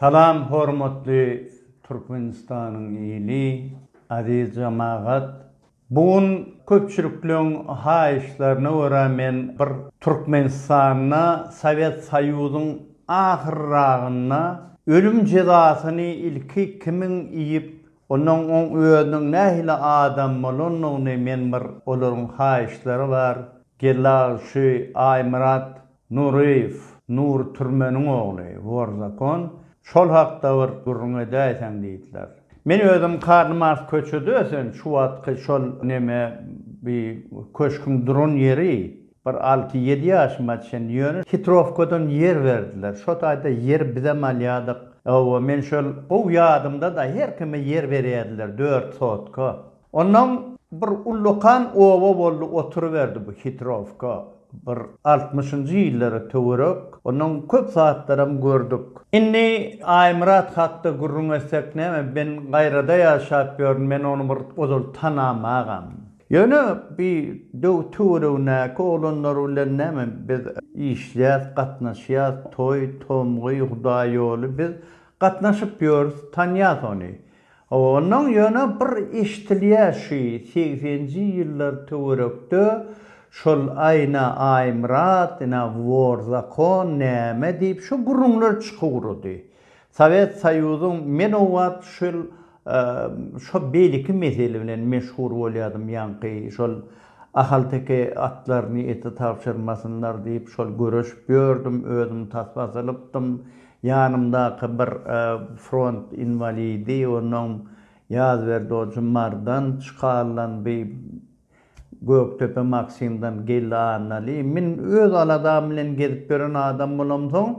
Salam hormatly Türkmenistanyň ili, aziz jemagat. Bu gün köpçülikleň haýyşlaryna görä men bir Türkmenistanda Sowet Soýuzyň ahyrragynda ölüm jezasyny ilki kimiň iýip, ondan oň özüniň nähili adam bolandygyny men bir olaryň haýyşlary bar, Gelagşy Aýmyrat Nuryýew, Nury Türmeniň ogly, wor zakon, şol hakda bir gürrüň edäýseň diýdiler. Men özüm Karl Marks köçede ösen, şu wagtky şol neme bi köşgüň duran ýeri, bir alty-ýedi ýaşyma çenli, ýöne Hitrowkadan ýer berdiler. Şo taýda ýer bizem alýardyk. Hawa, men şol gowy ýadymda-da, her kime ýer berýärdiler, dört sotka. Onnoň bir ullakan oba boldy oturyberdi bu Hitrowka bir altmyşynjy ýyllara töwerek. Onnoň köp zatlaram gördük. Indi Aýmyrat hakda gürrüň etsek näme men gaýrada ýaşap ýörün men ony bir ozal tanamagam. Ýöne bi döw töweregindäki oglanlar bilen näme biz işleýäs gatnaşýas toý tomgy hudaýýoly biz gatnaşyp ýörüs tanýas ony. Onnoň ýöne bir eşdilýä şü segsenji ýyllar töwerekde şol aýna Aýmyrat ina wor zakon näme diýip şo gürrüňler çykygrady. Sowet Soýuzyň men o wagt şol şo beýleki mesele bilen meşhur bolýadym ýaňky şol ahalteke atlaryny ete tabşyrmasynlar diýip şol göreşip ýördüm özüm tas basylypdym Ýanymdaky bir front inwalidi, onuň Ýazberdi hoja Mardan çykarylan bi Gökdepe Maksimden Geldi Annaly. Men öz aladam bilen gezip ýören adam bolamsoň,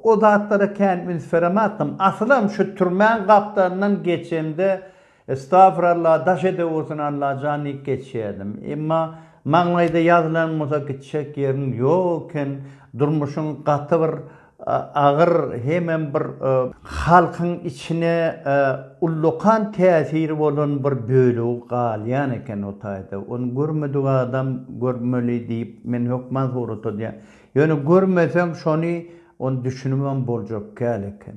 o zatlara kän üns beremakdym. Asylam şu türmäň gapdalyndan geçemde Estagfurallah, daş edewursun Allajan diýip geçýärdim. Emma maňlaýda ýazylan bolsa gitjek ýeriň ýok eken. Durmuşyň gaty bir agyr hemem bir halkyň içine ullakan täsiri bolan bir bölegi galýan eken o taýda. Ony görmedik adam görmeli diýip men hökman suratda diýýän. Ýöne görmeseň şony ony düşünibem boljak däl eken.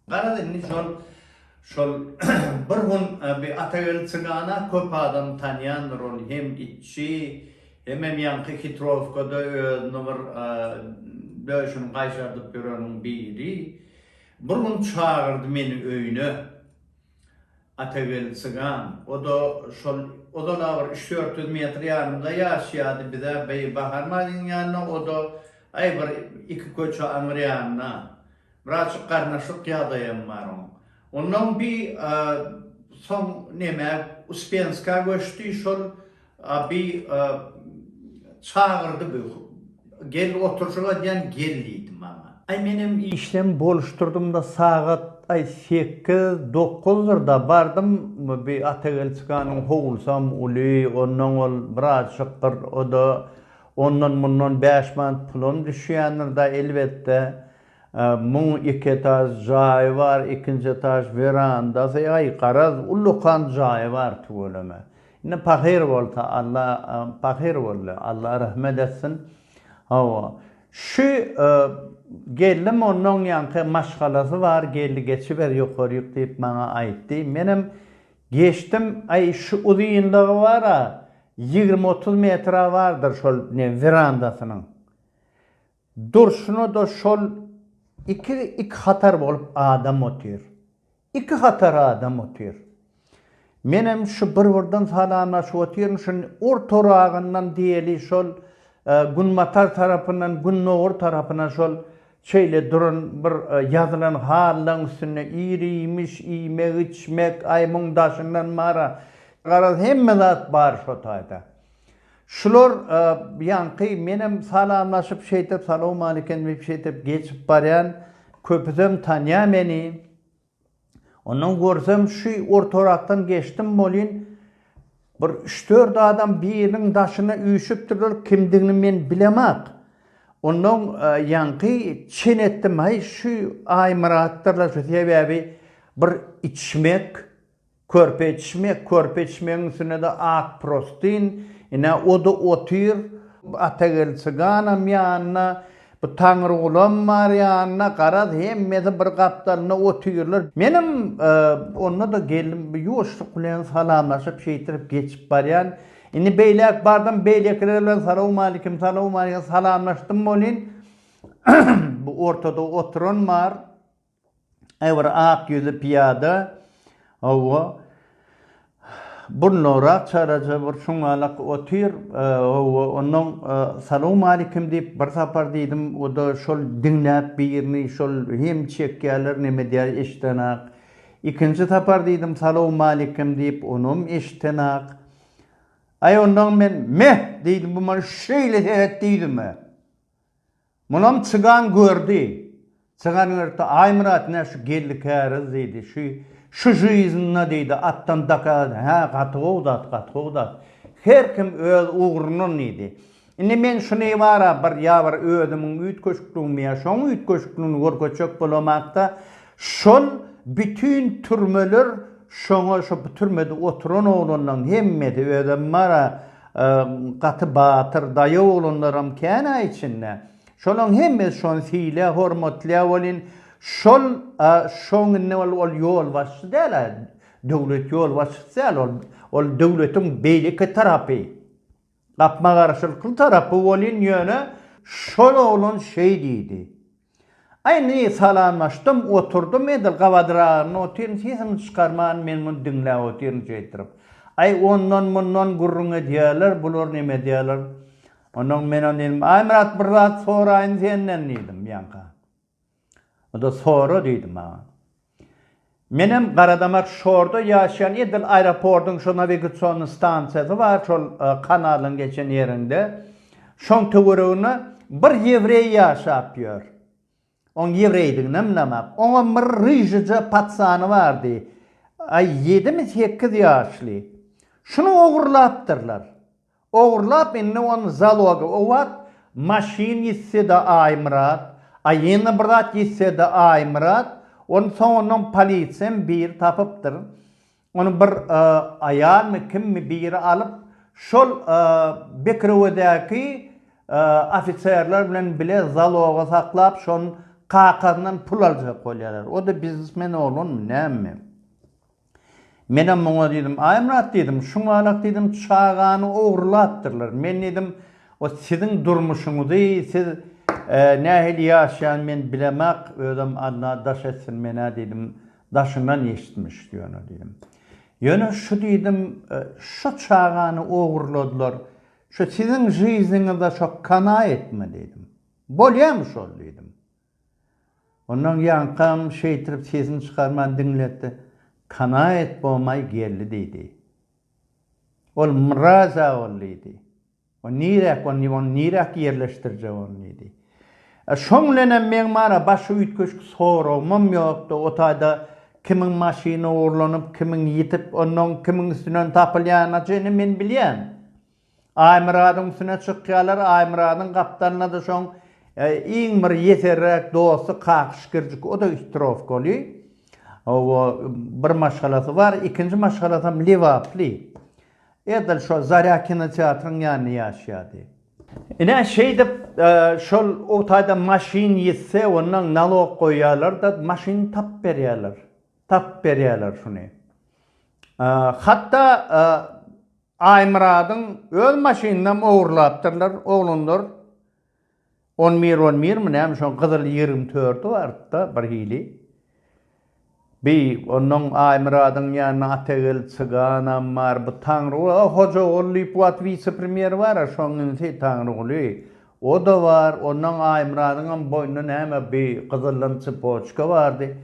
Garaz indi şol şol bir gün bi Atageldi Cygana köp adam tanýandyr ol hem itçi hemem ýaňky hitrowkada özüni bir döşüni gaýşardyp ýöreniň biri bir gün çagyrdy meni öýüne Atageldi Cygan o-da şol ozal-a bir üç-dört ýüz metr ýanymda ýaşaýardy biz-ä bi Bahar magazynyň ýanynda o-da aý bir iki köçe aňry ýanynda Birazjyk garnaşlyk ýagdaýam bar oň. Onnoň bi soň nemä Uspenska göçdi şol bi çagyrdy bi gel oturşyk edýän gel diýdi maňa. Aý menem işlem boluşdyrdym-da sagat aý sekiz dokuzdyr-da bardym bi Atageldi çykanyň howlusam uly onnoň ol birazjyk bir o-da ondan-mundan bäş manat pulam düşýändir-da elbetde. Muň iki etaž jaýy bar, ikinji etaž werandasy, aý, garaz, ullakan jaýy bar tüweleme. Indi pahyr bolsa, Alla, pahyr boldy, Alla rehmet etsin. Hawa. Şu geldim, onnoň ýaňky maşgalasy bar, geldi, geçiber ýokaryk diýip maňa aýtdy. Menem geçdim, aý, şu uzynlygy bar-a, ýigrimi-otuz metr-a bardyr şol ne werandasynyň. Durşuna-da şol iki iki hatar bolup adam otyr. Iki hatar adam otyr. Menem şu bir-birden salamlaşyp otyryn, şuny ortaragyndan diýeli şol günbatar tarapyndan gündogar tarapyna şol şeýle duran bir ýazylan halylaryň üstünde ir-iýmiş, iýmek-içmek, aý muň daşyndan bar-a, garaz hemme zat bar şo taýda. Şular ýaňky menem salamlaşyp şeýdip salowmaliken diýip şeýdip geçip barýan köpüsem tanýa meni. Ondan görsem şu ortarakdan geçdim bolyn bir üç-dört adam biriniň daşyna üýşüpdirler kimdigini men bilemak. Ondan ýaňky çen etdim haý şu Aýmyratdyrlar şu sebäbi bir içmek Körpe içmek, körpe içmegiň üstünde-de ak prostyn, ine, o-da otyr, Atageldi Cyganam ýanynda. Bu Taňrygulam bar ýanynda, garaz, hemmesi bir gapdalynda otyrlar. Menem onda-da geldim, ýuwaşlyk bilen salamlaşyp şeýtirip geçip barýan. Indi beýläk bardym, beýlekiler bilen salowmalikim, salowmalikim salamlaşdym welin, bu ortada oturan bar. Aý bir ak ýüzli pyýada, hawa, burnugrak çalaja bir çuňalak otyr, hawa, onnoň salowmalikim diýip bir sapar diýdim, o-da şol diňläp birini şol hem çekýärler, neme edýär eşdenak. Ikinji sapar diýdim salowmalikim diýip, onam eşdenak. Aý onnoň men meh diýdim, bu maňa şeýle seretdi ýüzüme. Munam çygan gördi. Çygan gördi, Aýmyrat, ine şu geldi käriz diýdi. Şu şu žyzynda diýdi, atdan daka, hä, gaty gowy zat, gaty gowy zat. Her kim öz ugrundan diýdi. Indi men şuny bar-a bir ýa bir özümiň üýtgeşikligimi ýa şoň üýtgeşikligini görkezjek bolamakda, şol bütin türmeler şoňa şo türmede oturan oglanlaň hemmesi özem bar-a Gaty batyr, daýaw oglanlaram kän-ä içinde. Şolaň hemmesi şony sylaýar, hormatlaýar welin, şol şoň indi ol ol ýolbaşçy däl-ä, döwlet ýolbaşçysy däl ol. Ol döwletiň beýleki tarapy. Gapma-garşylykly tarapy welin ýöne şol oglan şeý diýdi. Aý indi salamlaşdym, oturdym edil gabadragynda otyryn, sesimi çykarman men muny diňläp otyryn şeýtirip. Aý ondan-mundan gürrüň edýärler, bular neme edýärler. Onnoň menem diýdim, Aýmyrat bir zat soraýyn senden diýdim ýaňka. O-da sora diýdi maňa. Menem Garadamak şorda ýaşaýan edil aeroportyň şo nawigasionnyý stansiýasy bar şol kanalyň geçen ýerinde. Şoň töwereginde bir ýewreý ýaşap ýör. Oň ýewreýdiginem bilemok. Oňam bir ryžyja patsany bardy. Aý ýedimi sekiz ýaşly. Şuny ogurlapdyrlar. Ogurlap indi ony zaloga o wagt maşyn ýitsede Aýmyrat, a ýene bir zat ýitsede Aýmyrat, ony soňundan polisiýam biri tapypdyr. Ony bir aýalmy kimmi biri alyp şol Bekrewedäki ofiserler bilen bile zaloga saklap şon kakasyndan pul aljak bolýarlar. O-da biznesmen oglanmy nämemi. Menem muňa diýdim, Aýmyrat diýdim, şuňalak diýdim, çagany ogurlapdyrlar. Men diýdim, o siziň durmuşyňyzy, siz nähili ýaşaýan men bilemak, özem Alla daş etsin men-ä diýdim, daşyndan eşitmiş ýöne diýdim. Ýöne şu diýdim, şu çagany ogurladylar, şu siziň žizniňizde şo kanaýetmi diýdim. Bolýamy şol diýdim. Ondan ýaňkam şeýtirip sesini çykarman diňletdi. Kanaet bomaý geldi diýdi. Ol mraza ol diýdi. O niräk ony ony niräk ýerleşdirjek ony diýdi. E, şoň bilenem meň mana başga üýtgeşik soragymam ýokdy. O taýda kimiň maşyny ogurlanyp, kimiň ýitip, onnoň kimiň üstünden tapylýanyna çenli men bilýän. Aýmyradyň üstüne çykýarlar, Aýmyradyň gapdalynda-da şoň iň bir ýeserräk dosty Kakyş Girjik, o-da üstrowkaly. Hawa, bir maşgalasy bar, ikinji maşgalasam lebaply. Edil şo Zarýa kinoteatryň ýanynda ýaşaýardy. Ine, şeýdip, şol o taýda maşyn ýitse, ondan nalog goýýarlar-da, maşyny tapyp berýärler. Tapyp berýärler şuny. Hatda Aýmyradyň öz maşynynam ogurlapdyrlar oglanlar. On bir on birmi näme şoň gyzyl 24 dördi bardy-da bir hili. Bi onnoň Aýmyradyň ýanynda Atageldi Çyganam bar, bu Taňryguly, a Hojaguly diýip wagt wise-premýer bar-a şoň inisi Taňryguly. O-da bar, onnoň Aýmyradyňam boýnunda näme bi gyzyldan çypoçka bardy.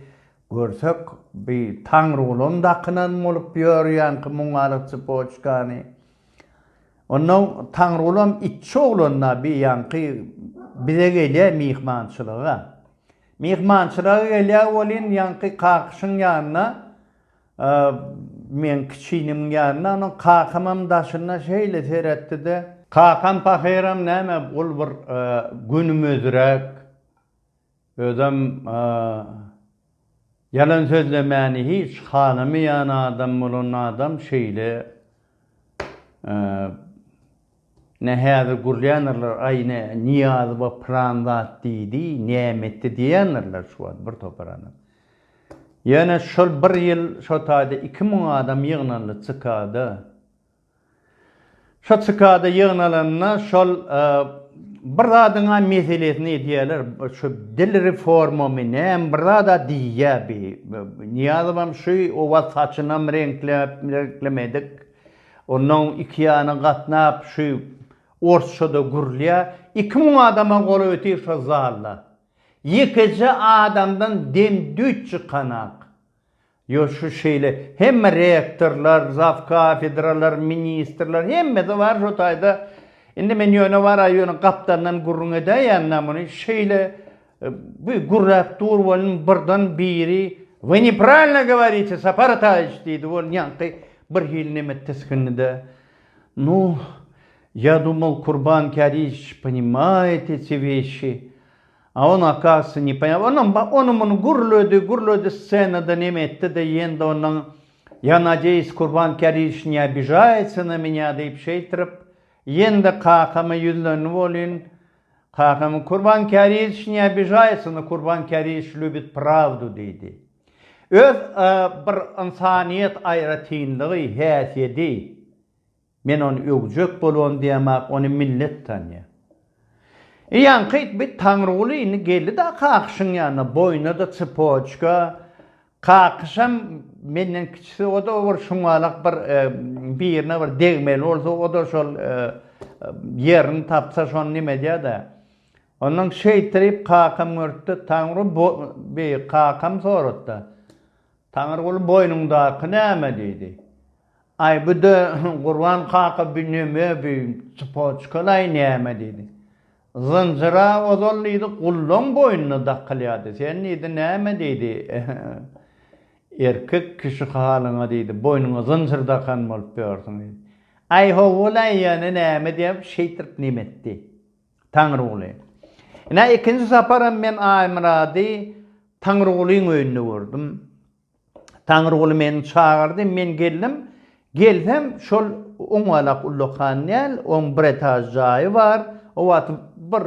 Görsek, bi Taňrygulam dakynan bolup ýör ýaňky muňalyk çypoçkany. Onnoň Taňrygulam itçi oglan-da bi ýaňky bize gelýär myhmançylyga. Myhmançylyga gelýär welin ýaňky Kakyşyň ýanyna, meň kiçi inimiň ýanyna, onuň kakamam daşynda şeýle seretdi-de. Kakam pahyram näme, ol bir gönümezräk, Özem ýalan sözlemäni hiç halamaýan adam bolan adam şeýle. Ine häzir gürländirler, aý ine Nyýazowa pylan zat diýdi, näme etdi diýýändirler şu wagt bir topar adam. Ýöne şol bir ýyl şo taýda 2000 adam ýygnaldy ÇK-da. Şo ÇK-da ýygnalanda şol bir zadyň-a meselesini edýärler, şu dil reformamy näme bir zad-a diýýär bi. Nyýazowam şu o wagt saçynam reňkläp, reňklemedik. Onnoň iki ýana gatnap şu orsça-da gürlýär. 2000 adama golaý otyr şo zalda. Ýekeje adamdan dem-düýt çykanak. Ýo şu şeýle hemme rektorlar, zawkafedralar, ministrler hemmesi bar şo taýda. Indi men ýöne bar-a ýöne gapdaldan gürrüň edäýen-dä muny. Şeýle bu gürläp dur welin birden biri Вы неправильно говорите, Sapar Ataýewiç diýdi welin ýaňky birhili neme tisgindi-de. Nu, я думал, Kurban Käriýewiç понимает эти вещи. A on okazywается ne poňal. Onam ony muny gürledi, gürledi ssenada neme etdi-de ýende ondan Ýa nadeýus Kurban Käriýewiç ne obižaýetsa na menýa diýip şeýtirip, ýende kakama ýüzlendi welin, kakam Kurban Käriýewiç ne obižaýetsa, no Kurban Käriýewiç lýubit prawdu diýdi. Öz bir ynsanyýet aýratynlygy, häsiýedi. Men ony öwjek bolubam diýemak, ony millet tanýar. Ýaňky bi Taňryguly indi geldi-de Kakyşyň ýanyna, boýnuna-da tsepoçka. Kakyşam menden kiçisi, o-da bir şuňalak bir birine bir degmeli bolsa, o-da şol ýerini tapsa şony neme edýär-de. Onnoň şeýtirip kakam görüpdi, Taňry bi kakam sorady-da, Taňryguly boýnuňdaky näme diýdi. Aý bu-da Gurban kaka bi neme bi çypoçkalaý näme diýdi. Zynjyra ozal diýdi gullaň boýnuna dakylýardy. Sen diýdi näme diýdi. Erkek kişi halyňa diýdi boýnuňa zynjyr dakan bolup ýörsüň diýdi. Aý howwulaý ýöne näme diýip şeýtirip neme etdi. Taňryguly. Ine ikinji saparam men Aýmyrady Taňrygulyň öýünde gördüm. Taňryguly meni çagyrdy, men geldim. Gelsem, şol oňalak ullakan däl, oň bir etaž jaýy bar. O wagt bir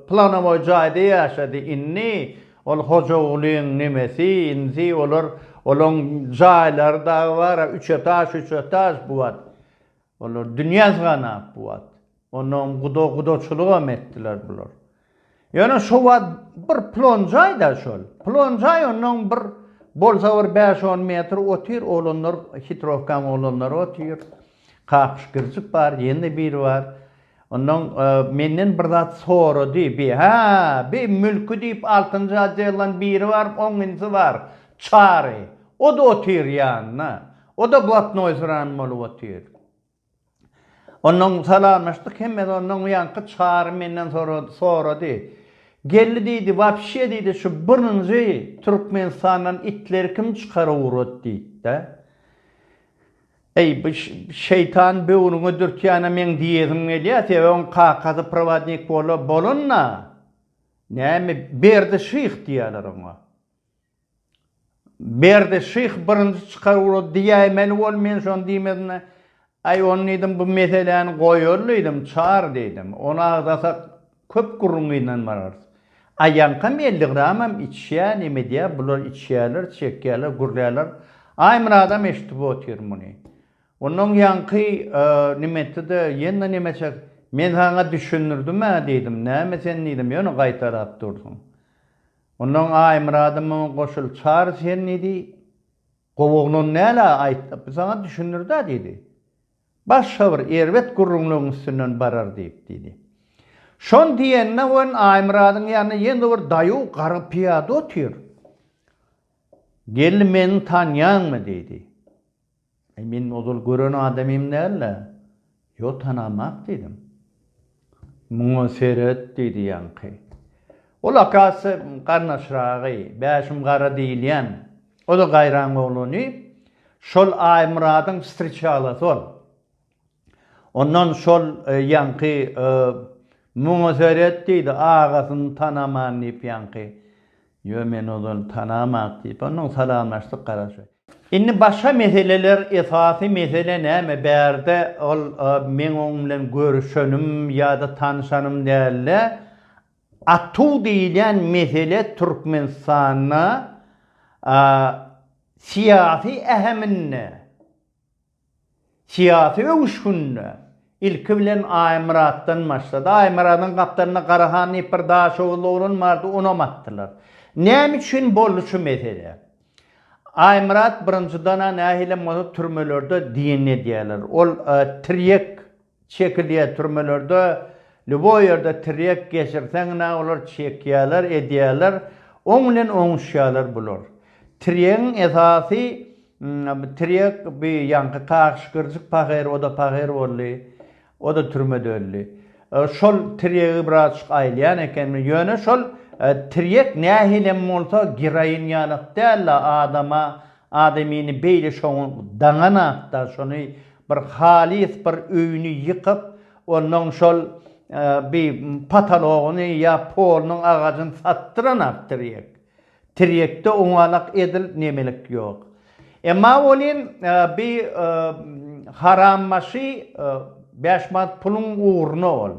planowoý jaýda ýaşady. Indi ol Hojagulyň nemesi, inisi, olar, olaň jaýlary dagy bar-a, üç etaž, üç etaž bu wagt. Olar dünýä syganap bu wagt. Onnoň guda gudaçylygam etdiler bular. Ýöne şo wagt bir plon jaý-da şol. Plon jaý onnoň bir bolsa bir bäş-on metr otyr, oglanlar hitrowkaň oglanlary otyr. Kakyş girjik bar, ýene biri bar. Onnoň menden bir zat sorady. Bi hä, bi mülki diýip altynjy otdeldan biri bar, oň inisi bar. Çary. O-da otyr ýanynda. O-da blatnoý syran bolup otyr. Onnoň salamlaşdyk hemmesi onnoň ýaňky Çary menden sorady sorady. Geldi diýdi wapşe diýdi şu birinji Türkmenistandan itleri kim çykaryp ugrady diýdi-de. Eý bu şeýtan böwrüňe dürtýäne meň diýesim gelýär sebäbi oň kakasy prowadnik bola bolanda näme Berdi şyh diýýärler oňa. Berdi şyh birinji çykar ugrady diýäýmeli bol men şony diýmedimä. Aý ony diýdim bu meseläni goýaly diýdim çar diýdim. Ony agzasak köp gürrüň yzyndan bararys. Aý ýaňkam 50 gramam içýä neme edýä bular içýäler çekýäler gürlärler. Aýmyradam eşidip otyr muny. Onnoň ýaňky neme etdi-de ýene neme çek men saňa düşündirdim-ä diýdim näme sen diýdim ýöne gaýtalap dursuň. Onnoň Aýmyradam muňa goşul, Çary sen diýdi, gowy oglan däl-ä, aýt, bu saňa düşündird-ä diýdi. Başga bir erbet gürrüňleň üstünden barar diýip diýdi. Şony diýenine welin Aýmyradyň ýanynda ýene bir daýaw gara pyýada otyr. Geldi meni tanýaňmy diýdi. Aý, men ozal gören adamym däl-le. Ýo, tanamak diýdim. Muňa seret, diýdi ýaňky. Ol akasy garyndaşragy, Bäşim gara diýilýän. O-da gaýraň oglany. Şol Aýmyradyň wstriçalasy ol. Ondan şol ýaňky Muňa seret diýdi, agasyny tanaman diýip ýaňky. Ýo, men ozal tanamak diýip, onnoň salamlaşdyk garaşy. Indi başga meseleler esasy mesele näme bärde ol meň oň bilen görüşenim ýa-da tanyşanym dälde atuw diýilýän mesele Türkmenistanda syýasy äheminde Syýasy öwüşginde ilki bilen Aýmyratdan başlady. Aýmyradyň gapdalynda Garahan diýip bir daşoguzly oglan bardy, onam atdylar. Näme üçin boldy şu mesele? Aýmyrat birinjiden-ä nähilem bolsa türmelerde diýen edýärler. Ol tirýek Çekilýär türmelerde lýuboý ýerde tirýek geçirseň nä olar çekýäler edýäler oň bilen oňuşýalar bular. Tirýegiň esasy tirýek bi ýaňky kakyşgyrjyk pahyr oda pahyr boldy oda türmede öldi. Şol tirýegi birazjyk aýylýan eken ýöne şol tirýek nähilem bolsa geroin ýalak dälde adama adamyny beýle şoňa daňanakda şony Bir halys bir öýüni ýykyp, onnoň şol bi patalogyny ýa polunyň agajyny satdyranak tirýek. Tirýekde oňalak edil nemelik ýok. Emma welin bi harambaşy bäş manat puluň ugruna ol.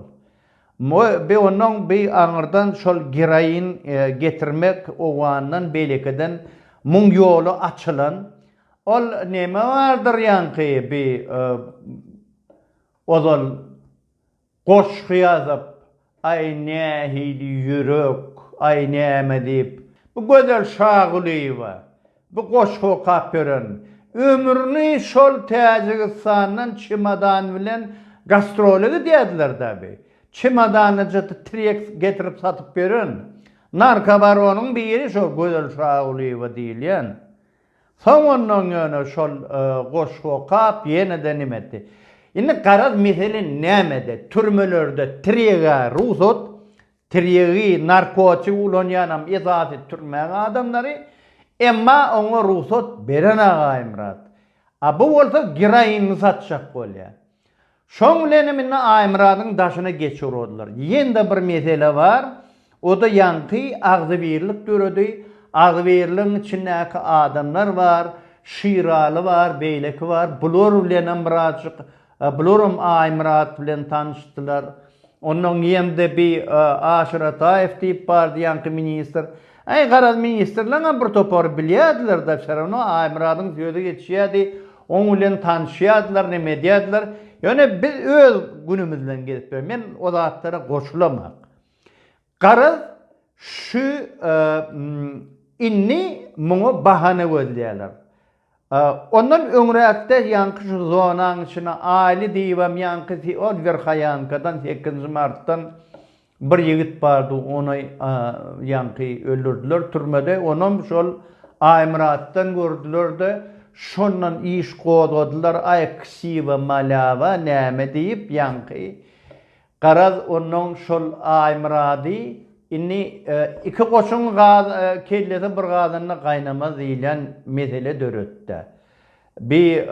Bi onnoň bi aňyrdan şol geroin getirmek Owgandan beýlekiden muň ýoly açylan. Ol neme bardyr ýaňky bi ozal goşgy ýazyp, aý nähili ýürek, aý näme diýip, bu Gözel Şagulyýewa bu goşgy okap ýören, ömrüni şol Täjigistandan çemodan bilen gastrola gidýärdiler-dä bi. Çemodanyja tirýek getirip satyp ýören narkobaronyň biri şo Gözel Şagulyýewa diýilýän. Soň ondan ýöne şol goşgy okap ýene-de nime etdi. Indi garaz mesele nämede? Türmelerde tirýege rugsat, tirýegi, narkotik ulanýanam esasy türmäň adamlary, emma oňa rugsat beren Agaýmyrat. A bu bolsa geroinini satjak bolýar. Şoň bilenem indi Aýmyradyň daşyna geçip ugradylar. Ýene-de bir mesele bar, o-da ýaňky agzybirlik döredi. Agzybirligiň içindäki adamlar bar, Şiraly bar, beýleki bar. Bular bilenem birazjyk, bularam Aýmyrat bilen tanyşdylar. Onnoň ýene-de bi Aşyr Ataýew diýip bardy ýaňky ministr. Äý, garaz, ministrleňem bir topary bilýärdiler-de, wse rawno Aýmyradyň sözi geçýärdi. Oň bilen tanyşýardylar, neme edýärdiler. Ýöne biz öz günümiz bilen gezip ýörüs. Men o zatlara goşulamak. Garaz, şu indi muňa bahana gözleýärler. Ondan öňräkde ýaňky şu zonaň içine Aýly diýibem ýaňky ol Werhoýankadan, sekizinji martdan Bir ýigit bardy ony ýaňky öldürdiler türmede onam şol Aýmyratdan gördülerde şondan iş gozgadylar aý ksiwa malýawa näme diýip ýaňky garaz onnoň şol Aýmyrady indi iki goçuň gaz kellesi bir gazanda gaýnamaz diýilýän mesele döretdä bi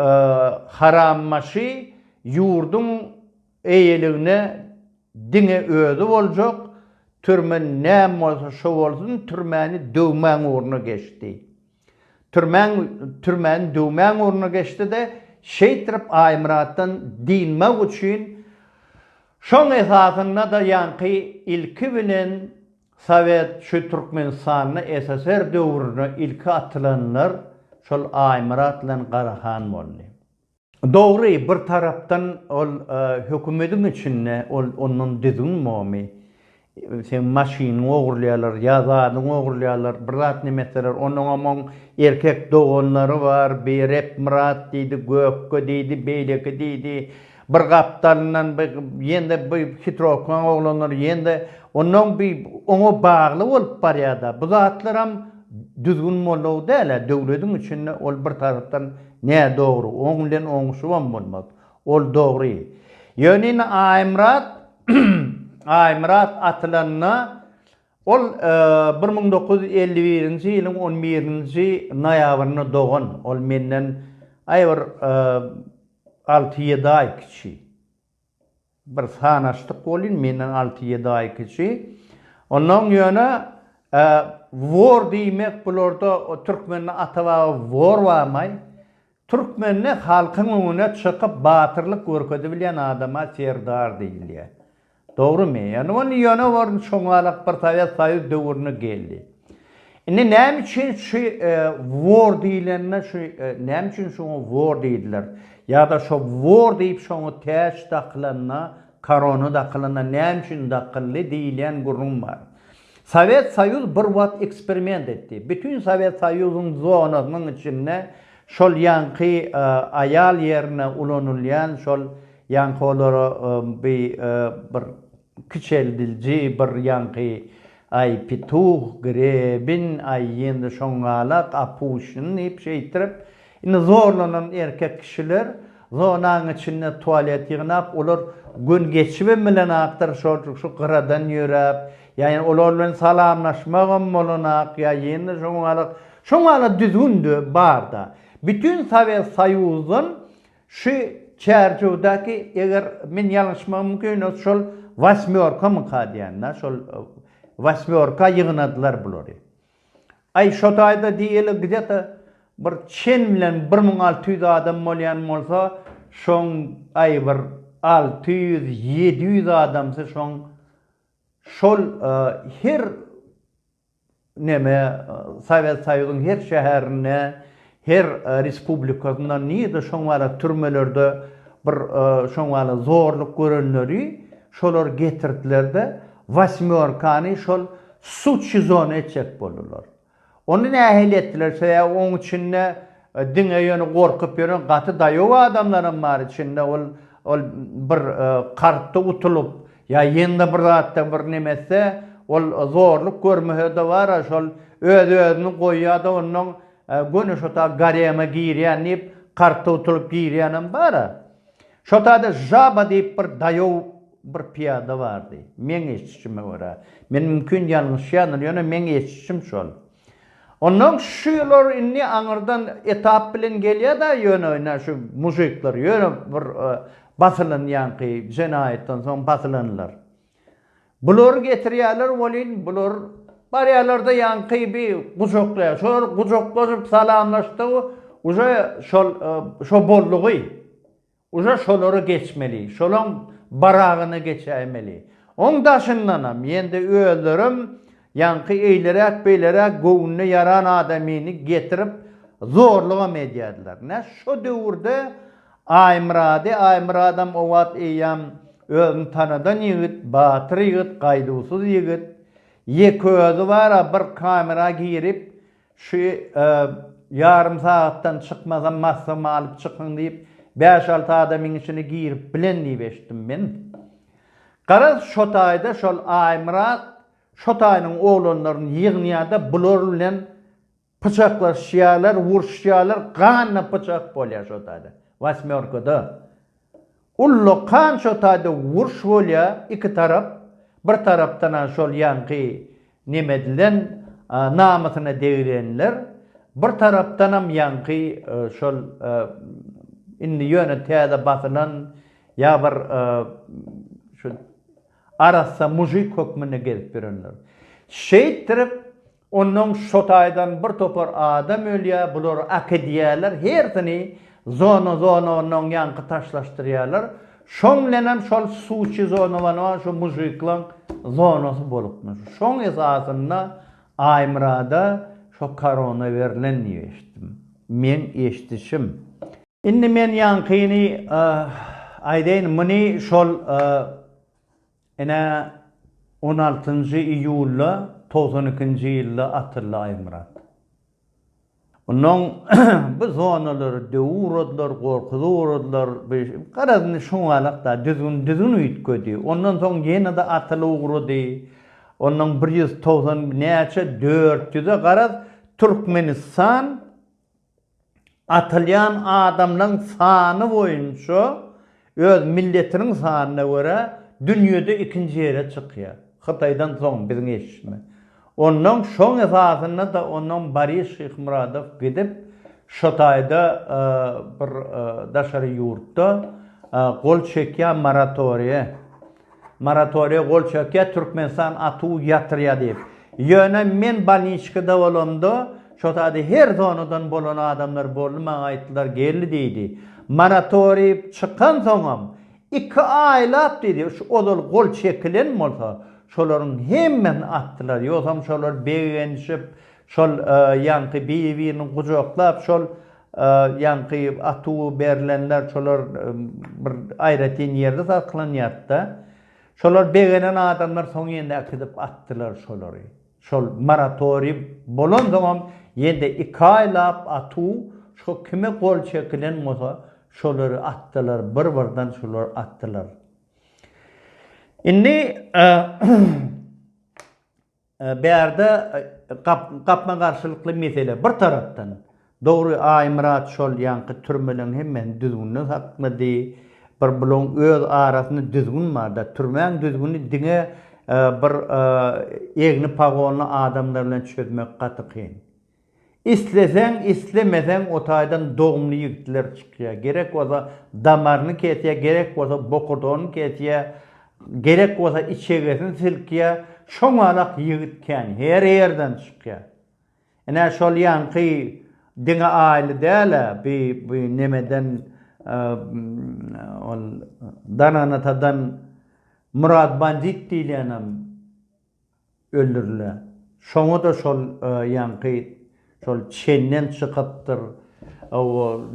harambaşy ýurduň eýeligine Diňe özi boljak, türme näme bolsa şo bolsun, türmäni döwmäň ugruna geçdi. Türmäň, türmäni döwmäň ugruna geçdi-de, şeýtirip Aýmyratdan dynmak üçin, şoň esasynda-da ýaňky ilki bilen Sowet şu Türkmenistanda SSR döwründe ilki atylanlar şol Aýmyrat bilen Garahan boldy. Dogry, bir tarapdan ol hökümediň içinde ol ondan düzgün bormy? Seň maşynyňy ogurlaýarlar, ýa zadyňy ogurlaýarlar, bir zat neme etseler, onuňam oň erkek doganlary bar, bi Repmyrat diýdi, Gökge diýdi, beýleki diýdi, bir gapdalyndan bi ýene-de bi hitrowkaň oglanlary ýene-de onnoň bi oňa bagly bolup barýar-da. Bu zatlaram düzgün boldugy däl-ä, döwlediň içinde ol bir tarapdan Nädogry, oň bilen oňuşybam bolmaz. Ol dogry. Ýöne indi Aýmyrat, Aýmyrat atylanda, ol 1951-nji ýylyň on birinji noýabrynda dogan. Ol menden aý bir alty-ýedi aý kiçi. Bir sanaşdyk welin, menden alty-ýedi aý kiçi. Onnoň ýöne. Wor diýmek bularda türkmende ata-baba wor barmaý? Türkmende halkyň öňüne çykyp batyrlyk görkezibilýän adama serdar diýilýär. Dogrymy? Ýöne ony ýöne bir şoňalak bir Sowet Soýuz döwründe geldi. Indi näme üçin şu wor diýlende şu näme üçin şoňa wor diýdiler? Ýa-da şo wor diýip şoňa täç dakylanda, korona dakylanda näme üçin dakyldy diýilýän gürrüň bar. Sowet Soýuz bir wagt eksperiment etdi. Bütin Sowet Soýuzyň zonasynyň içinde şol ýaňky aýal ýerine ulanylýan şol ýaňky olara bi bir kiçeldilji bir ýaňky aý pituh, grebin, aý ýene şoňňalak, apuşin diýip şeýtdirip Indi zorlanan erkek kişiler zonaň içinde tualet ýygnap, olar gün geçibem bilenakdyr, şol şu gyradan ýöräp, ýa ýene olar bilen salamlaşmagam bolanak, ýa ýene şoňňalak, şoňňalak düzgün-de bar-da. Bütin Sowet Soýuzdan şu çärjewdäki, eger men ýalňyşmagym mümkin, ýöne şol wasmýorkamyka diýen-de, şol wasmýorka ýygnadylar bulary. Aý şo taýda diýeli gde-to bir çen bilen 1600 adam bolýan bolsa, şoň aý bir 600, 700 adamsy şoň şol her neme Sowet Soýuzyň her şäherinde, her respublikasynda nirde şoň ýaly türmelerde bir şoň ýaly zorluk görenleri şolar getirdiler-de wasmýorkany şol Suçi zona etjek boldular. Ony nähili etdiler? Sebäbi oň içinde diňe ýöne gorkup ýören gaty daýaw adamlaram bar içinde. Ol ol bir kartda utulyp ýa ýene-de bir zatda bir neme etse, ol zorluk görmese-de bar-a şol öz-özüni goýýar-da onnoň göni şo ta gareme girýän diýip kartda utulyp girýänem bar-a. Şo taýda Žaba diýip bir daýaw bir pyýada bardy. Meň eşidişime görä. Men mümkin ýalňyşýandyryn, ýöne meň eşidişim şol. Onnoň şular indi aňyrdan etap bilen gelýär-dä ýöne ine şu mujikler ýöne bir basylan ýaňky jenaýatdan soň basylanlar. Bulary getirýärler welin bular barýarlar-da ýaňky bi gujaklaýar. Şolar gujaklaşyp salamlaşdygy uje şol şo boldugy. Uje şolara geçmeli. Şolaň baragyna geçäýmeli. Oň daşyndanam ýende özlerem ýaňky eýleräk-beýleräk göwnüne ýaran adamyny getirip zorlugam edýärdiler. Nä şo döwürde Aýmyrady, Aýmyradam o wagt eýýäm özüni tanadan ýigit, batyr ýigit, gaýduwsyz ýigit. Ýeke özi bar-a bir kamera girip, şu ýarym sagatdan çykmasam maslygymy alyp çykyň diýip, bäş-alty adamyň içine girip bilen diýip eşitdim men. Garaz, şo taýda şol Aýmyrat şo taýynyň oglanlaryny ýygnaýar-da, bular bilen Pyçaklaşýarlar, uruşýarlar, ganly pyçak bolýar şo taýda, wasmýorkada. Ullakan şo taýda uruş bolýar, iki tarap, bir tarapdan-a şol ýaňky neme edilen, namysyna degrenler, bir tarapdanam ýaňky şol indi ýöne täze basylan ýa bir şu arassa mužik hökmünde gezip ýörenler. Şeýtdirip, Onnoň şo taýdan bir topar adam ölýär, bulary äkidýärler, hersini zona-zona onnoň ýaňky taşlaşdyrýarlar. Şoň bilenem şol suçi zona bar, şo mužiklaň zonasy bolupmyş. Şoň esasynda Aýmyrada şo korona berlen diýip eşitdim. Meň eşidişim. Indi men ýaňkyny aýdaýyn, muny şol Ine, on altynjy iýulda 92 nji ýylda atyldy Aýmyrat. Onnoň bu zonalary döwüp ugradylar, gorkuzyp ugradylar, bu garaz indi şoňalak-da, düzgün düzgün üýtgedi. Ondan soň ýene-de atylyp ugrady. Onnoň bir 190 näçe, dört ýüze garaz Türkmenistan Atylýan adamlaň sany boýunça öz milletiniň sanyna görä dünýede ikinji ýere çykýar. Hytaýdan soň biziň eşişime. Onnoň şoň esasynda-da onnoň Boris Şyhmyradow gidip şo taýda bir daşary ýurtda gol çekýär moratoriýe. Moratoriýa gol çekýär, Türkmenistan atuw ýatyrýar diýip. Ýöne men bolniçkada bolamda, şo taýda her zonadan bolan adamlar boldy, maňa aýtdylar, geldi diýdi. Moratoriý çykansoňam, iki aýlap diýdi, şu ozal gol çekilen bolsa, şolaryň hemmesini atdylar. Ýogsam şolar begenişip, şol ýaňky bir-birini gujaklap, şol ýaňky atuw berlenler, şolar bir aýratyn ýerde saklanýardy-da. Şolar begenen adamlar soň ýene äkidip atdylar şolary. Şol moratoriý bolansoňam ýene-de iki aýlap atuw şo kime gol çekilen bolsa şolary atdylar bir birden şolary atdylar. Indi Bärde gapma-garşylykly mesele bir tarapdan, dogry Aýmyrat şol ýaňky türmeleň hemmesini düzgünde saklady, bir bulaň öz arasynda düzgün barda, türmäň düzgüni diňe bir egni pagonly adamlar bilen çözmek gaty kyn. Isleseň, islemeseň o taýdan dogumly ýigitler çykýar. Gerek bolsa damaryny kesýär, gerek bolsa bokurdagyny kesýär, gerek bolsa içegesini silkýär. Şoňalak ýigit kän, her ýerden çykýar. Ine, şol ýaňky diňe Aýly däl-ä, bi, bi nemeden, ol Dananatadan Myrat bandit diýilýänem öldürilýär. Şoňa-da şol ýaňky şol çenden çykypdyr,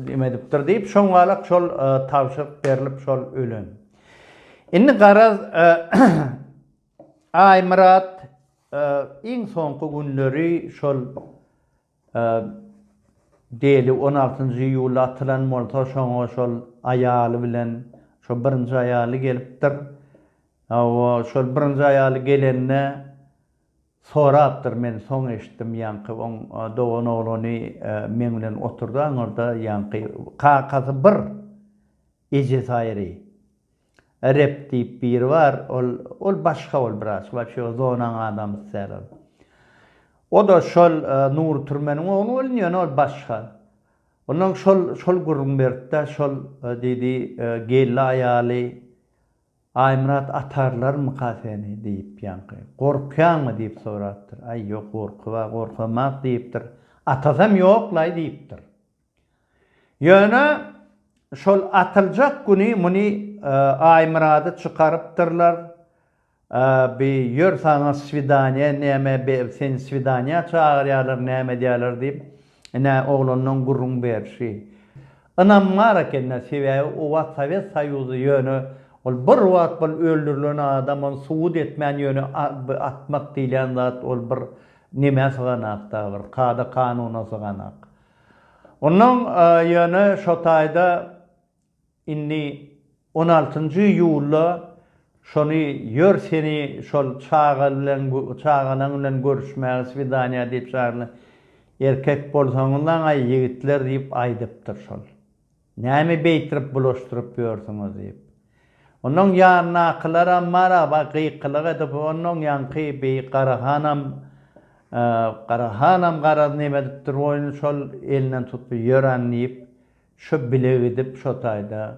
neme edipdir diýip, şoňalak şol tabşyryk berlip şol ölen. Indi garaz Aýmyrat iň soňky günleri şol Deli on altynjy iýulda atylan bolsa şoňa şol aýaly bilen şo birinji aýaly gelipdir. Hawa, şol birinji aýaly gelende sorapdyr, men soň eşitdim, ýaňky oň dogan oglany meň bilen oturdy aňyrda, ýaňky kakasy bir, ejesi aýry. Rep diýip biri bar, ol ol başga ol biraz, wapşe o zonaň adamsy däl ol. O-da şol Nury Türmeniň ogly welin, ýöne ol başga. Onnoň şol şol gürrüň berdi-de, şol diýdi, geldi aýaly, Aýmyrat atarlarmyka seni diýip ýaňky. Gorkýaňmy diýip sorapdyr. Aý ýok gorkyba gorkamak diýipdir. Atasam ýoklaý diýipdir. Ýöne şol atyljak güni muny Aýmyrady çykarypdyrlar. Bi ýör saňa swidaniýa näme be seni swidaniýa çagyrýarlar näme edýärler diýip ine oglanlaň gürrüň berşi. Ynam bar ekende sebäbi o wagt sowet soýuzy ýöne ol bir wagt bir öldürilen adam ony subut etmän ýöne atmak diýlen zat ol bir nemä syganakda bir kada kanuna syganak. Ondan ýöne şo taýda Indi on altynjy iýulda şony ýör seni şol çaga bilen çagalaň bilen görüşmäge swidaniýa diýip çagyrdylar. Erkek bolsaňyzlaňaý ýigitler diýip aýdypdyr şol. Näme beýtirip bulaşdyryp ýörsüňiz diýip. Onnoň ýanyndakylaram bar-a gykylyk edip onnoň ýaňky bi Garahanam Garahanam garaz neme edipdir oýny şol elinden tutup ýören diýip Şo bile gidip şo taýda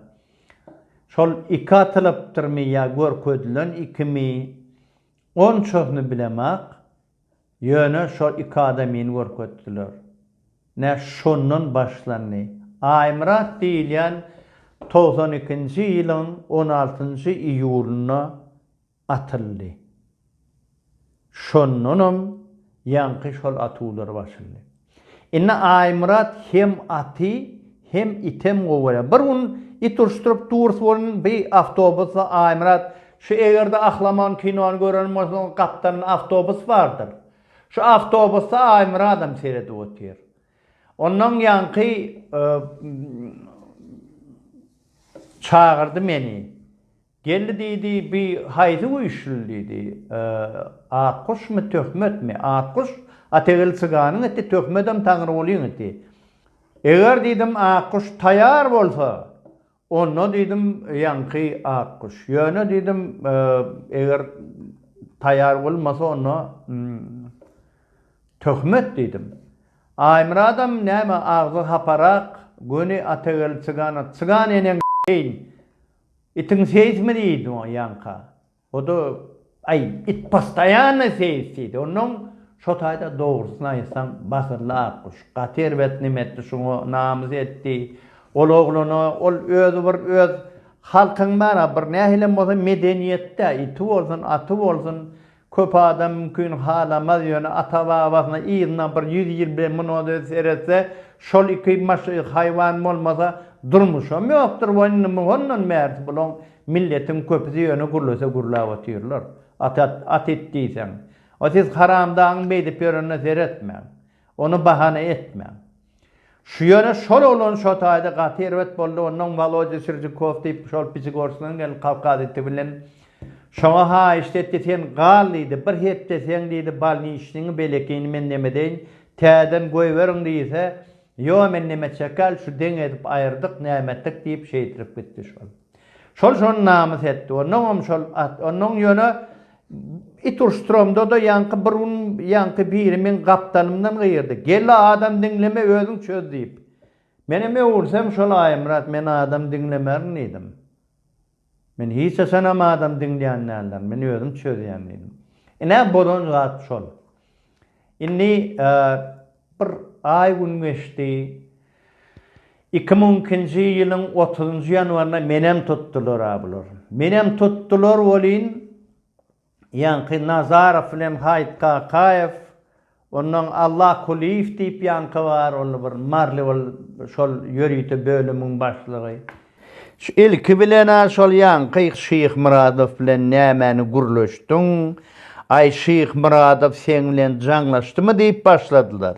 şol iki atylypdyrmy ýa görkezilen ikimi onçasyny bilemak, ýöne şo iki adamyny görkezdiler. Nä şondan başlandy. Aýmyrat diýilýän 92 ikinji ýylyň on altynjy iýulynda atyldy. Şondanam ýaňky şol atuwlar başldy. Indi Aýmyrat hem aty, hem item gowy görýär. Bir gün it uruşdyryp durus welin bi awtobusda Aýmyrat şu egerde Ahlaman kinony gören bolsaňyz gapdalynda awtobus bardyr. Şu awtobusda Aýmyradam seredip otyr. Ondan ýaňky çagyrdy meni. Geldi diýdi, bi haýsy güýçli diýdi. Akguşmy, Töhmetmi? Akguş Ategel çyganyň iti, Töhmedem Taňrygulyň iti. Eger diýdim, Akguş taýar bolsa, onda diýdim, ýaňky Akguş. Ýöne diýdim, eger taýar bolmasa, onda Töhmet diýdim. Aýmyradam näme agzy haparak, göni Ategel çygana, Çygan eneň s**eýin! Itiň seýismi diýdi oňa ýaňka. O-da, Aý, it postoýanno seýis diýdi. Onnoň. Şo taýda dogrusyny aýtsaň basyldy Akguş. Gaty erbet neme etdi şuňa namys etdi. Ol oglana ol özi bir öz halkyň bara bir nähilem bolsa medeniýetdä iti bolsun aty bolsun köp adam mümkin halamaz ýöne ata babasyna yzyna bir ýüz ýyl bilen muny seretse şol iki maş haýwan bolmasa durmuşam ýokdur bu indi muhondan bärsi bulaň milletiň köpüsi ýöne gürlese gürläp otyrlar at at it diýseň O siz haramdagyň beýdip ýörenine seretmäň. Ony bahana etmäň. Şu ýöne şol oglan şo taýda gaty erbet boldy onnoň Wolodýa Sirjikow diýip şol Pýatigorskdan gelen kawkaz iti bilen şoňa haýyşt etdi sen gal diýdi bir hepde seň diýdi bolniçniňi belekini men nemedeýin täzeden goýberiň diýse ýo men neme çekäl şu deň edip aýyrdyk nämetdik diýip şeýtirip gitdi şol. Şol şony namys etdi. Onnoňam şol at, onnoň ýöne it uruşdyramda-da ýaňky bir gün ýaňky biri meň gapdalymdan gygyrdy. Gel-le adam diňleme özüň çöz diýip. Menem öwürsem şol Aýmyrat men adam diňlemerin diýdim. Men hiç haçanam adam diňleýän däldirin, men özüm çözýän diýdim. Ine bolan zat şol. Indi bir aý-gün geçdi. 2002-nji ýylyň otuzynjy ýanwarynda menem tutdular-a bular. Menem tutdular welin, ýaňky Nazarow bilen Haýyt Kakaýew, onnoň Alla Kulyýew diýip ýaňky bar, ol bir maryly ol şol ýörite bölümiň başlygy. Şu ilki bilen-ä şol ýaňky Şyhmyradow bilen nämäni gürleşdiň, aý Şyhmyradow seň bilen jaňlaşdymy diýip başladylar.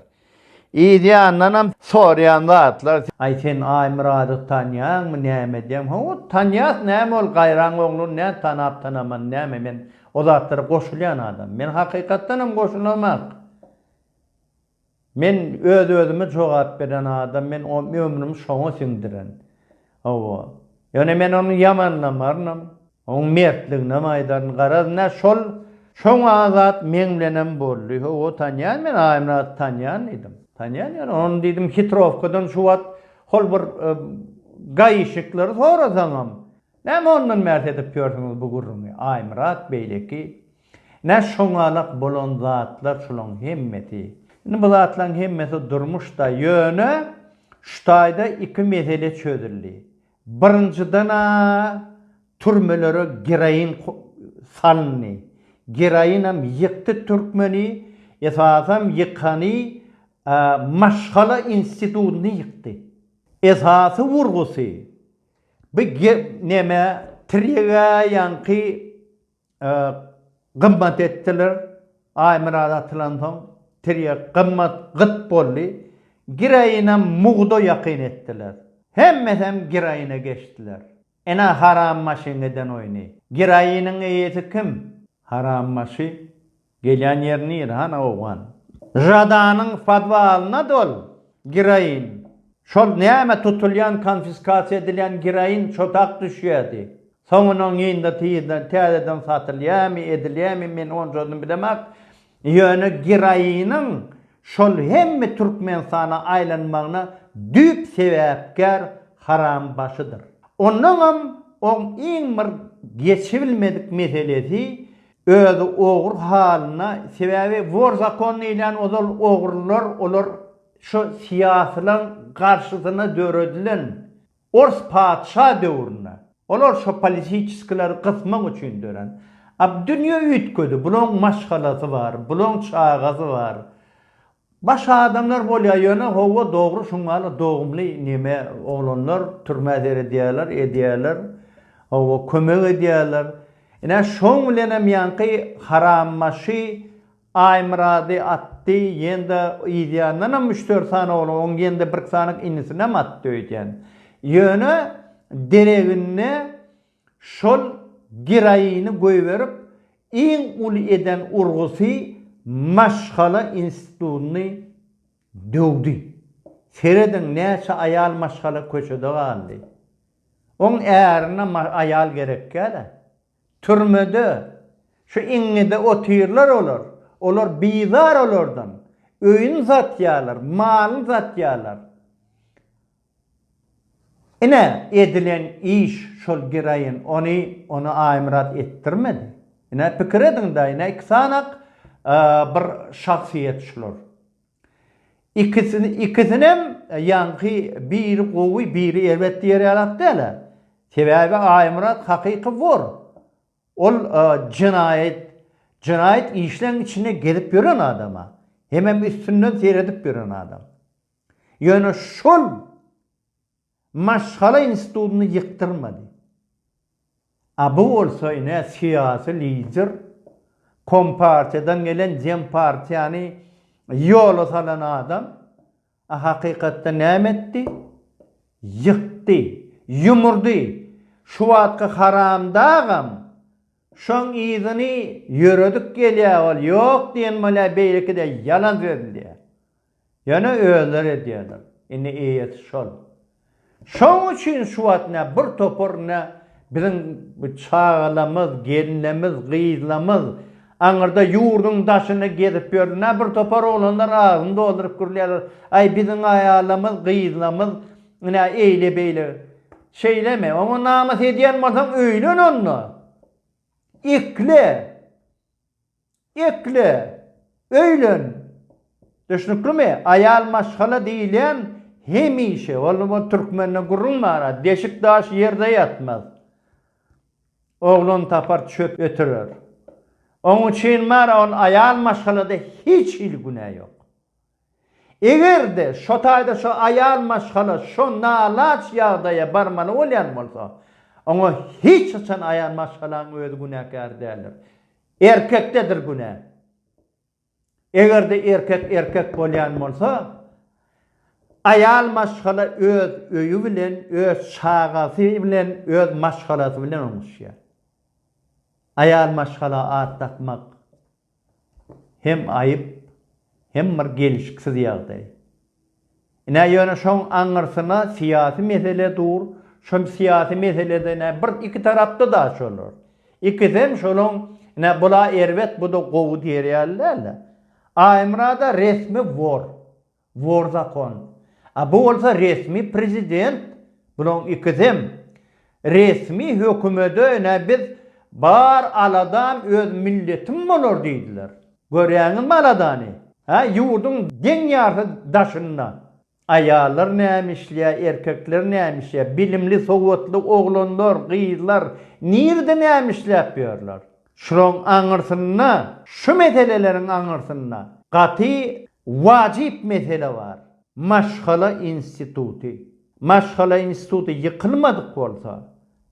Yz ýandanam soraýan zatlar. Aý sen Aýmyrady tanýaňmy näme edýäň? Hawa tanýas näme ol gaýraň ogluny nä tanap tanaman näme men o zatlara goşulýan adam. Men hakykatdanam goşulamak. Men öz özüme jogap beren adam men ömrümi şoňa siňdiren. Hawa. Ýöne men ony ýamanlamarynam. Oň mertliginem aýdaryn. Garaz nä şol şoň zat meň bilenem boldy. Hawa tanýan men Aýmyrady tanýan diýdim. Tanýan ýöne ony diýdim hitrowkadan şu wagt hol bir gaişikleri sorasaňam näme ondan bärs edip ýörsüňiz bu gürrüňi Aýmyrat beýleki. Nä şoňalak bolan zatlar şulaň hemmesi. Indi bu zatlaň hemmesi durmuşda ýöne şu taýda iki mesele çözüldi. Birinjiden-ä türmelere geroin salyndy. Geroinam ýykdy türkmeni, esasam ýykany maşgala institutyny ýykdy. Esasy urgusy bu neme tirýege ýaňky Gymmat etdiler. Aýmyrat atylansoň, tirýek gymmat, gyt boldy. Gireýinem mugda ýakyn etdiler. Hemmesem gireýine geçdiler. Ene haram maşyň eden oýny. Gireýiniň eýesi kim? Haram maşy. Gelýän ýeri nire, hana owgan. Žadanyň podwalyna dol giroin. Şol näme tutulýan konfiskasiýa edilýän giroin çotak düşýärdi. Soňunyň ýynda tizden täzeden satylýamy edilýämi men onçasyny bilemak. Ýöne giroiniň şol hemme Türkmenistana aýlanmagyna düýp sebäpkär harambaşydyr. Onnoňam oň iň bir geçibilmedik meselesi Özi ogry halyna sebäbi wor zakon diýilýän ozal ogrular olar şo syýasylaň garşysyna döredilen ors patyşa döwründe olar şo politiçeskileri gysmak üçin dörän a dünýe üýtgedi bulaň maşgalasy bar bulaň çagasy bar Baş adamlar bolýa ýöne howwa dogry şuňňaly dogumly neme oglanlar türmä seredýäler edýäler howwa kömek edýäler ine şoň bilenem ýaňky harambaşy Aýmyrady atdy ýende yzýandanam üç dört sany oglan oň ýende birki sany inisinem atdy öýdýän ýöne dereginde Şol geroini goýberip, iň uly eden urgusy maşgala institutyny döwdi. Serediň näçe aýal maşgala köçede galdy. Oň ärine aýal gerekgälä. Türmede, şu iňňede otyrlar olar. Olar bizar olardan. Öýüni satýarlar, malyny satýarlar. Ine, edilen iş şol geroin, ony, ony Aýmyrat etdirmedi. Ine, pikir ediň-dä, ine, iki sanak. bir şahsyýet şular. Ikisini ikisinem ýaňky biri gowy, biri erbet diýer ýalak däl-ä. Sebäbi Aýmyrat hakyky wor. Ol jenaýat jenaýat işleň içinde gezip ýören adam-a. Hemem üstünden seredip ýören adam. Ýöne şol maşgala institutyny ýykdyrmady. A bu bolsa ine syýasy lider, kompartiýadan gelen dempartiýany ýola salan adam, a hakykatda näme etdi? Ýykdy, ýumurdy. Şu wagtky haramdagam şoň yzyny ýöredip gelýär ol ýok diýen bolýar beýleki-de ýalan sözleýär. Ýöne özleri edýärler. Indi eýesi şol. Şoň üçin şu wagt nä bir topar nä biziň bu çagalamyz, gelinlemiz, gyzlamyz aňyrda ýurduň daşynda gezip ýör. Nä bir topar oglanlar agzyny dolduryp gürlýärler. Aý biziň aýallamyz, gyzlamyz nä eýle-beýle. Şeýlemi? Oňa namys edýän bolsaň öýlen onda. Ekle. Ekle, öýlen. Düşnüklimi? Aýal maşgala diýilýän hemişe, ol bu türkmende gürrüň bar-a, deşik daş ýerde ýatmaz. Oglan tapar çöp ötürer. Oň üçin bar-a ol aýal maşgalada hiç hili günä ýok. Eger-de şo taýda şo aýal maşgala şo nalaç ýagdaýa barmaly bolýan bolsa, oňa hiç haçan aýal maşgalaň özi günäkär däldir. Erkekdedir günä. Eger-de erkek erkek bolýan bolsa, aýal maşgala öz öýi bilen, öz çagasy bilen, öz maşgalasy bilen oňuşýar. Aýal maşgala at dakmak hem aýyp, hem bir gelşiksiz ýagdaý. Ine ýöne şoň aňyrsyna syýasy mesele dur, şol syýasy meselede ine bir iki tarapda-da şolar. Ikisem şolaň ine bula erbet bu-da gowy diýer ýaly däl-de. Aýmyrada resmi wor. Wor zakon. A bu bolsa resmi prezident. Bulaň ikisem resmi hökümede ine biz bar aladam öz milletim bolar diýdiler. Görýäňizmi aladany? Hä, ýurduň deň ýarsy daşynda. Aýallar näme işleýär, erkekler näme işleýär, bilimli, sowatly oglanlar, gyzlar nirede näme işläp ýörler? Şulaň aňyrsynda, şu meseleleriň aňyrsynda gaty wajyp mesele bar. Maşgala instituty. Maşgala instituty ýykylmadyk bolsa,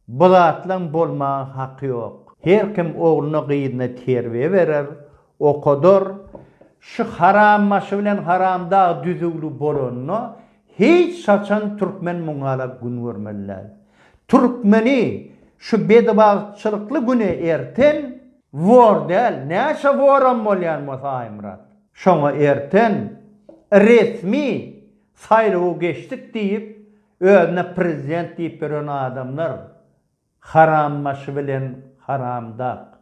Bu zatlaň bolmaga haky ýok. Her kim ogluna gyzyna terbiýe berer, okadar. Şu harambaşy bilen haramdag düzüwli bolanda hiç haçan türkmen muňala gün görmeli däl. Türkmeni şu bedibagtçylykly güne erten wor däl, näçe woram bolýan bolsa Aýmyrat. Şoňa erten resmi saýlawy geçdik diýip Özüne prezident diýip ýören adamlar harambaşy bilen haramdak.